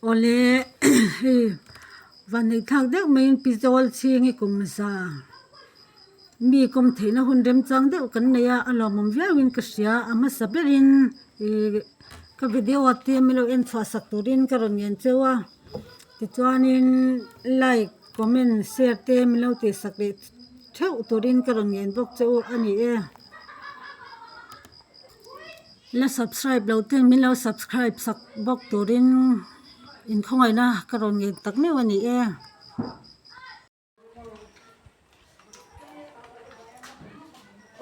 Awle hei vanneih thlak deuh maiin pi zawl chhing hi kum za mi kawm theihna hun remchang deuh kan nei a a lawmawm viauin ka hria a hmasa berin ih ka video te min lo en chhuah sak turin ka rawn ngen cheu a tichuanin like comment share te min lo tih sak leh theuh turin ka rawn ngen bawk che u a ni e. La subscribe lo ten min lo subscribe sak bawk turin inkhawngaihna ka rawn ngen tak meuh a ni e.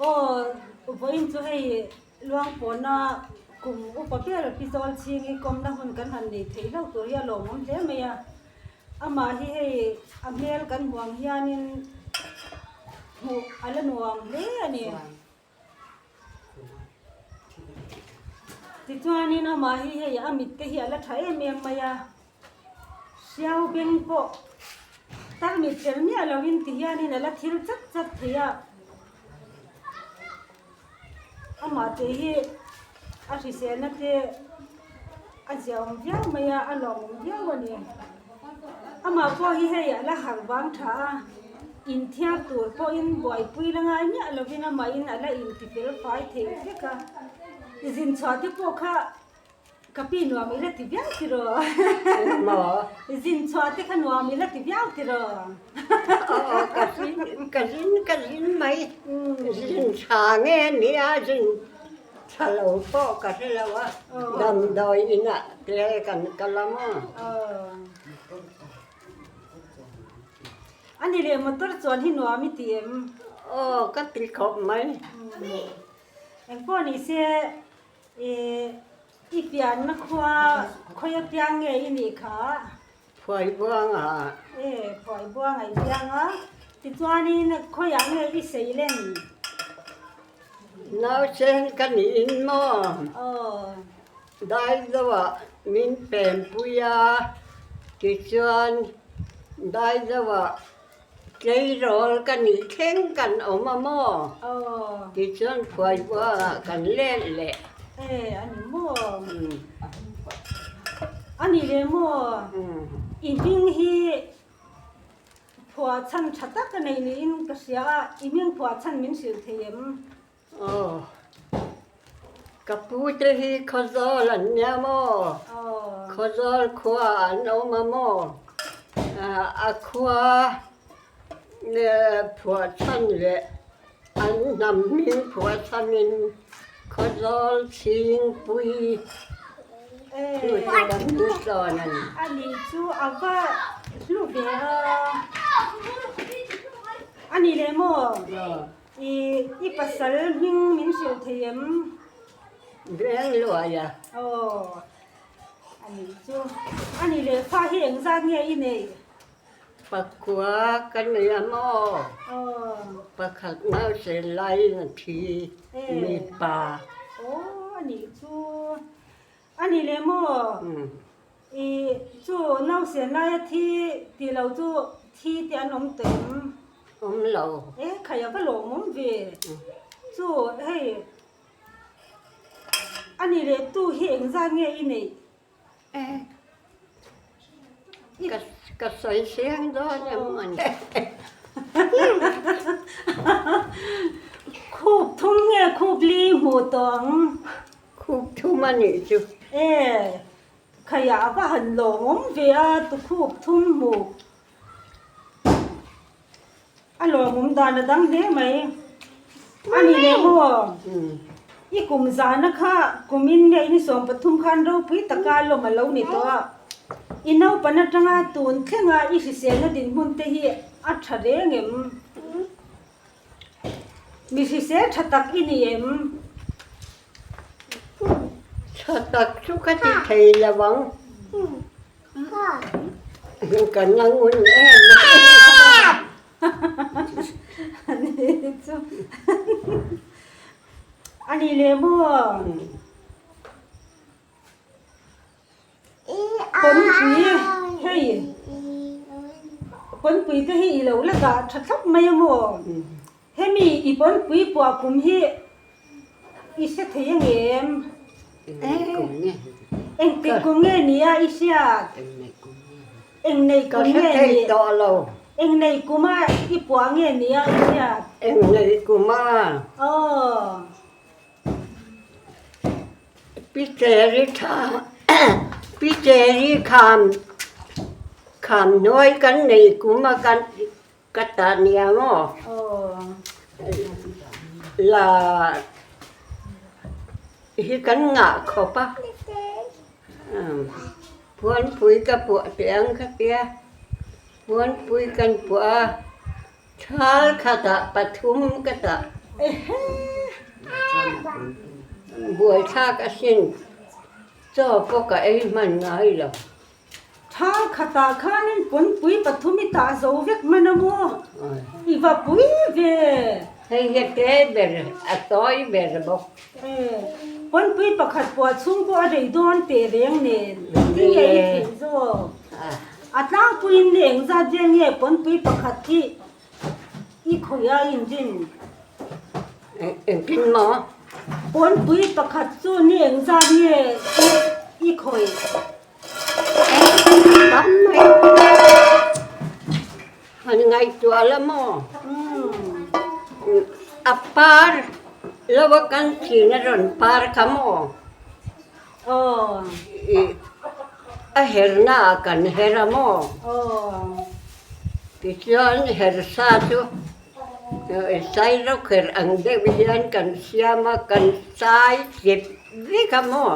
Aw vawiin chu hei Luangpawna kum upa ber Pi Zawl Chhing hi kawmna hun kan han nei theih hlauh tur hi a lawmawm hle mai a. Amah hi hei a hmel kan hmuh ang hianin hmuh a la nuam hle a ni. Tichuanin amah hi hei a mit te hi a la tha em em mai a, hriau beng pawh tarmit tel miah lovin ti hianin a la thil chat chat thei a, amah te hi a hriselna te a ziaawm viau mai a, a lawmawm viau a ni. Amah pawh hi hei a la harh vang tha a, inthiar tur pawhin buaipui la ngai miah lovin amahin a la inti fel fai thei vek a. Zin chhuah te pawh kha ka pi nuam i la ti viau tiraw? Maw? Zin chhuah te kha nuam i la ti viau tiraw? Aw, ka zin, ka zin, ka zin mai. Zin tha nge nia zin Tha lo pawh ka hre lo a, damdawi inah te kan kal a maw? A ni leh motor chuan hi nuam i ti em? Aw, ka ti khawp mai. Engpawh ni se i pianna khua khawi apiang nge i nih kha? Phuaibuanga. E, Phuaibuanga i piang a. Tichuanin khawiah nge i sei len? Nausen ka niin maw? Aw. Daizoah min penpui a, tichuan Daizoah tleirawl ka nih thleng kan awm a maw? Aw. Tichuan Phuaibuangah kan let leh. E, a ni maw? A ni le maw? I hming hi phuah chhan tha tak a nei niin ka hria a, i hming phuah chhan min hrilh thei em? Aw, ka pu te hi Khawzawl an nia maw? Khawzawl khua an awm a maw? A khua phuah chhan leh an hnam hming phuah chhanin Khawzawl Chhingpui chu ka hmu tawn a ni. A nih chu a va hlu ve a. A ni leh maw? I i pasal hming min hrilh thei em? Veng luai a. Aw a nih chu. A nih leh fa hi engzat nge i neih? Pakua ka nei a maw? Aw. Pakhat nausel laiin a thi mipa. Aw a nih chu. A nih leh maw? I chu nausel laia thi tih lo chu thi te an awm tawh em? Awm lo. E khai a va lawmawm ve. Chu hei a nih leh tu hi engzat nge i neih? Ka sawi siang dawn em ani. Khup thum nge khup li hmuh tawh ang? Khup thum a nih chu. E, khaiah a va han lawmawm ve a, tu khup thum hmuh. A lawmawm dan a dang hle mai. A ni leh maw? I kum zahna kha kumin nge in 13 khan ropui taka lawm a lo ni tawh a. I naupan atanga tun thlenga i hriselna dinhmun te hi a tha reng em? Mi hrisel tha tak i ni em? Tha tak chu ka ti thei lo ang. Kan la ngun em A ni leh maw? Pawnpui hei pawnpui te hi i lo la dah tha thlap mai a maw? Hemi i pawnpui puah kum hi i hre thei ang em? Engtik kum nge nia i hriat? Eng nei Ka kum hre nge thei ni? tawh lo. Eng nei kuma i puah nge nia i hriat? Eng nei kuma? Aw. Pi Cherry tha Pi Cherry kham kham hnuai kan nei kuma kan ka ta nia maw? Aw. La hi kan ngah khawp a. Puanpui ka puah teh ang kha tia. Puanpui kan puah a, thal khatah pathum ka tah. Buaithlak asin chaw pawh ka ei hman ngai lo. Thal khatah khanin pawnpui pathum i tah zo vek hman a maw? I va pui ve! Hei hi a te ber, a tawi ber bawk. Pawnpui pakhat puah chhung pawh a rei dawn teh reng nen tinge i theih zawk? A tlangpuiin ni engzat vel nge pawnpui pakhat hi i khawih a inrin? Engtin maw? Pawnpui pakhat chu ni engzat nge i khawih? Tam mai. Han ngaihtuah la maw? A par lo a kan thin a rawn par kha maw? A herna ah kan her a maw? Tichuan her sa chu sairawkher ang deuh hian kan siam a, kan sai chep vek a maw?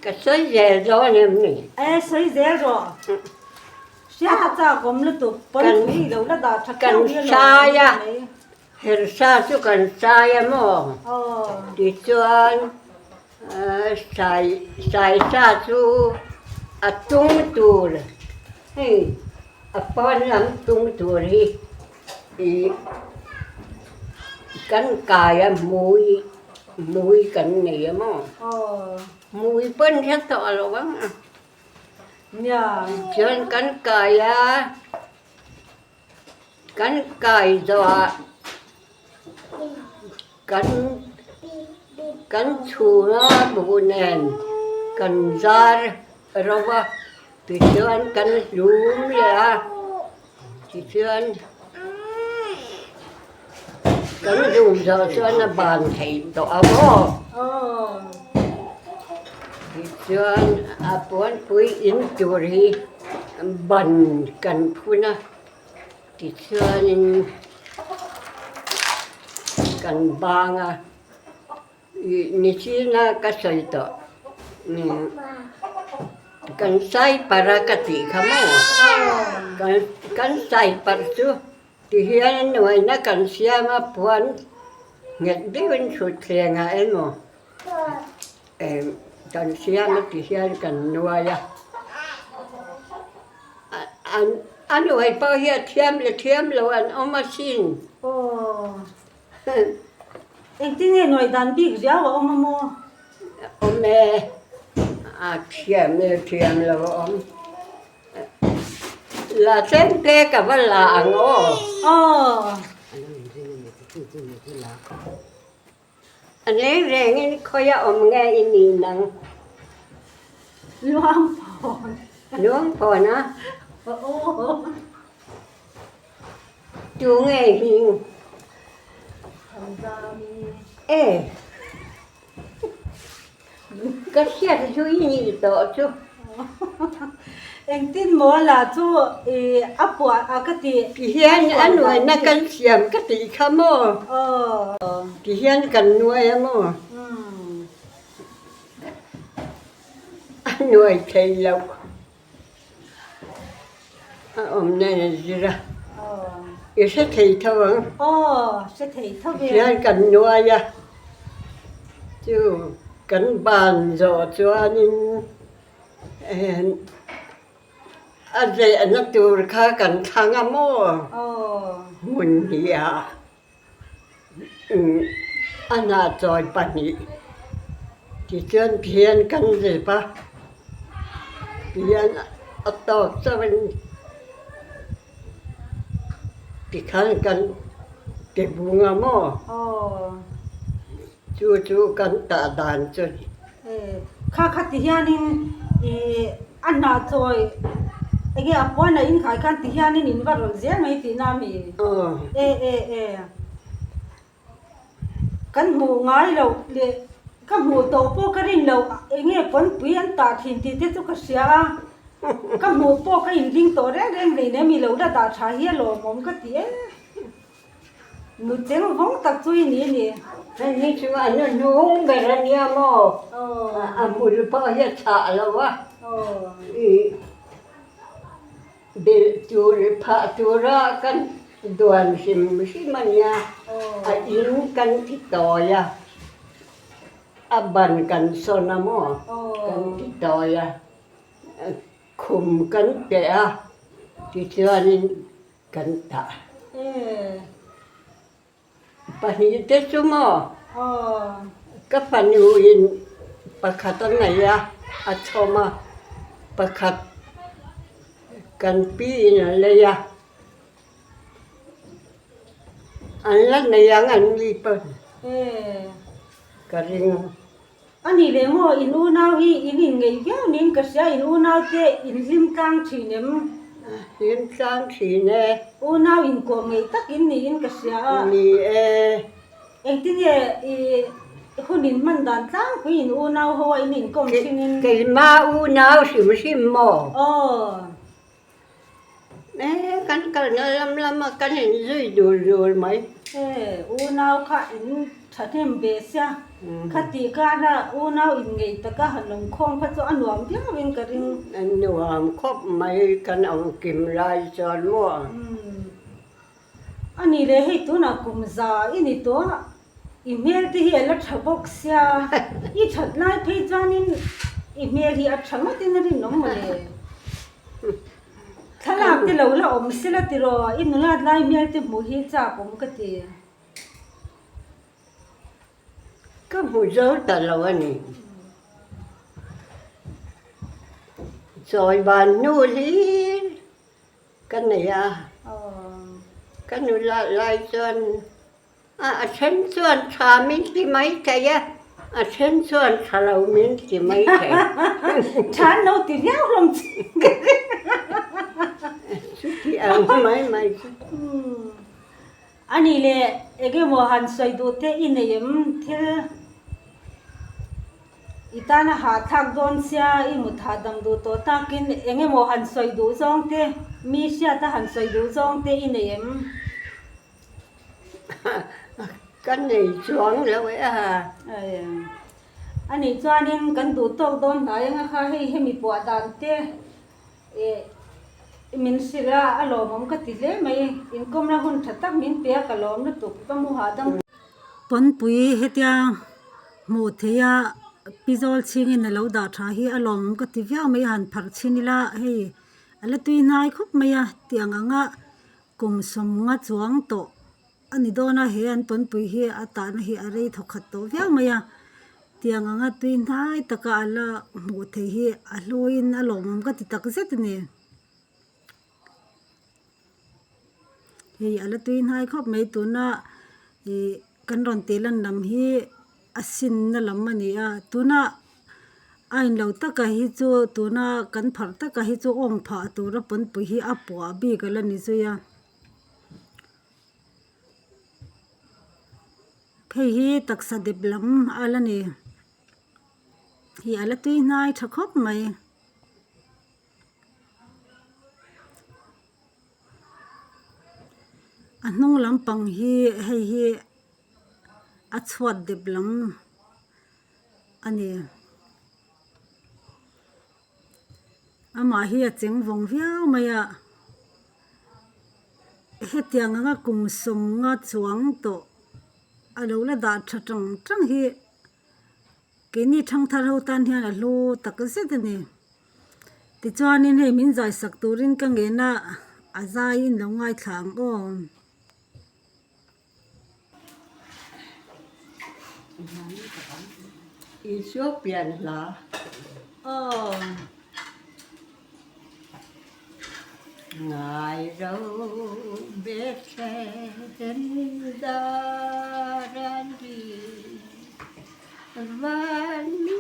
Ka sawi zel dawn em ni? E, sawi zel rawh. Hria chak awm lutuk, pawnpui lo la dah tha Kan sai a, hersa chu kan sai a maw? Tichuan sai saisa chu a tung tur hei a pawn lam tung tur hi Ih kan kai a hmui hmui kan nei a maw? Hmui pawn hian tawh a lo ang a. Chuan kan kai a, kan kai zawhah kan kan chhunga buh nen kan zar ro a, tichuan kan hlum leh a. Tichuan, kan zum zawh chuan a ban thei tawh a maw? Tichuan, a puanpui in tur hi ban kan phun a, tichuanin kan bang a, Nichina ka sawi tawh kan sai par a ka tih kha maw kan sai par chu tihian a nuaina kan siam a puan nghet deuhin thutthleng ah emaw kan siam a tihian kan nuai a a nuai pawh hi a thiam leh thiam lo an awm asin. Engtin nge nuai dan bik riau a awm a maw? Awm e, a thiam e thiam lo a awm. La tlem te ka va la ang aw. Aw. A reng rengin khawi a awm nge i ni nang? Luang phawn. Luang phawn a? Aw. Tu nge hing? E! Ka hriat hlui nih tawh chu. Engtin maw la chu a puah a ka ti. Tihian a nuaina kan siam ka tih kha maw? Tihian kan nuai a maw? A nuai thei loh. A awm nen a zir a, i hre thei tho ang. Aw, hre thei tho ve. Tihian kan nuai a, chu kan ban zawh chuanin a zehna tur kha kan thlang a maw? Hmun hnih ah a hnahchawi pahnih tichuan tihian kan zep a tihian a tawk chauhin tikhan kan ti bung a maw chu chu kan tah dan chu. Kha kha ti hianin ih a hnah chawi enge a puan a inkhai khan ti hianin in va rawlh zel mai tihna a mi? E e e. Kan hmuh ngai loh leh ka hmuh tawh pawh ka rin loh enge pawnpui an tah thin tih te chu ka hria a, ka hmuh pawh ka inring tawh reng reng hleinem i lo la dah tha hi a lawmawm ka ti e. Nu cheng vawng tak chu i ni a ni. Hei hi chu a nu hnung ber a nia maw? A hmul pawh hi a chhah lo a, i Belh tur phah tura kan duan hrim hrim a nia, a in kan ti tawi a, a ban kan sawn a maw kan ti tawi a, khum kan teh a tichuanin kan tah. Pahnih te chu maw ka fanu in pakhat a nei a, a chhawm a, pakhat kan pi in a lei a, an la nei ang an mi pawn ka ring. A nih leh maw in unau hi in inngeih viau niin ka hria, in unau te in hlim tlang thin em? Hlim tlang thin e. Unau inkawm ngeih tak in niin ka hria a. Ni e. Engtinge i hun in hman dan tlangpui in unau ho a in inkawm thin in? Keima unau hrim hrim maw? Aw. E, kan kalna lam lama kan inzui dul dul mai. E, unau kha in thahnem ve sia, khati kara unau inngeih taka han awm khawm kha chu a nuam viauin ka ring. A nuam khawp mai kan awm kim lai chuan maw. A nih leh hei tunah kum za i ni tawh a, i hmel te hi a la tha bawk sia, i that lai phei chuanin i hmel hi a tha ngawtin a rinawm mawle. Thlalak te lo la awm sela tiraw i nulat lai hmel te hmuh hi chak awm ka ti. Ka hmu zo ta lo a ni. Chawi ban hnu hlir ka nei a, ka nulat lai chuan A a then chuan tha min ti mai thei a, a then chuan tha lo min ti mai thei. Tha an lo ti viau hlawm che. Chuti ang mai mai chu. A nih leh eng emaw han sawi duh te i nei em thil i tana hahthlak dawn sia i mut hahdam duh tawh takin eng emaw han sawi duh zawng te mi hriata han sawi duh zawng te i nei em? Ka nei chuang lo e a. A nih chuanin kan duh tawk dawn hnai anga kha hei hemi puah dan te eh min hrilh a, a lawmawm ka ti hle mai. Inkawmna hun tha tak min pe a, ka lawm lutuk ka mu hahdam. Pawnpui hetia hmuh theih a Pizawl chhingin a lo dah tha hi a lawmawm ka ti viau mai a, han pharh chhin ila hei a la tui hnai khawp mai a tiang anga Kum sawmnga chuang tawh a ni dawn a, he an pawnpui hi a tahna hi a rei thawkhat tawh viau mai a, tiang anga tui hnai taka a la hmuh theih hi a hluin a lawmawm ka ti tak zet a ni. Hei a la tui hnai khawp mai tuna ih kan rawn tih lan lam hi a sinna lam a ni a, tuna a inlo taka hi chu tuna kan pharh taka hi chu awng phah tura pawnpui hi a puah bik a la ni zui a hei hi taksa dep lam a la ni hi a la tui hnai tha khawp mai. A hnung lampang hi hei hi a chhuat dep lam a ni. Amah hi a cheng vawng viau mai a, hetiang anga kum sawmnga chuang tawh a lo la dah tha tang tang hi keini thangthar ho tan hian a hlu tak zet a ni. Tichuanin hei min zai sak turin ka ngen a, a zaiin lo ngaithla ang aw. Isua pian hla. Aw. Ngai ro Bethlehem dar an ri van mi.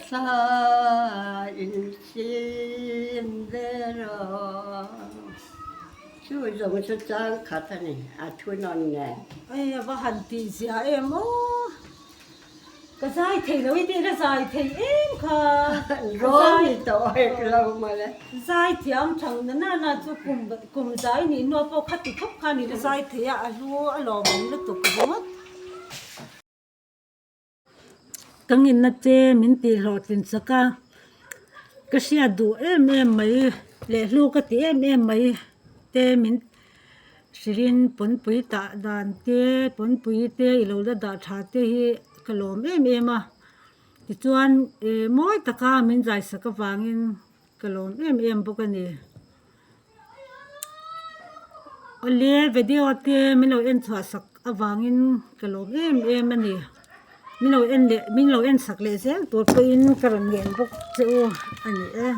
sa insim ve rawh. Chu zawng chu chang khat a ni, a thu nawn nen. Ei a va han tih zia em aw. Ka zai thei lo i tih la zai thei em kha. Rawn ni tawh hek lo mawle. Zai thiam thang na na na chu kum kum zai nih hnuah pawh khati khawp khan i la zai thei a, a hlu a lawmawm lutuk ringawt. Ka nginna che min tih hlawhtlin chak a, ka hriat duh em em mai leh hlu ka ti em em mai te min hrilhin pawnpui tah dan te pawnpui te i lo la dah tha te hi ka lawm em em a tichuan ih mawi taka min zai sak avangin ka lawm em em bawk a ni. Awle video te min lo en chhuah sak avangin ka lawm em em a ni min lo en leh min lo en sak leh zel tur pawhin ka rawn ngen bawk che u a ni e.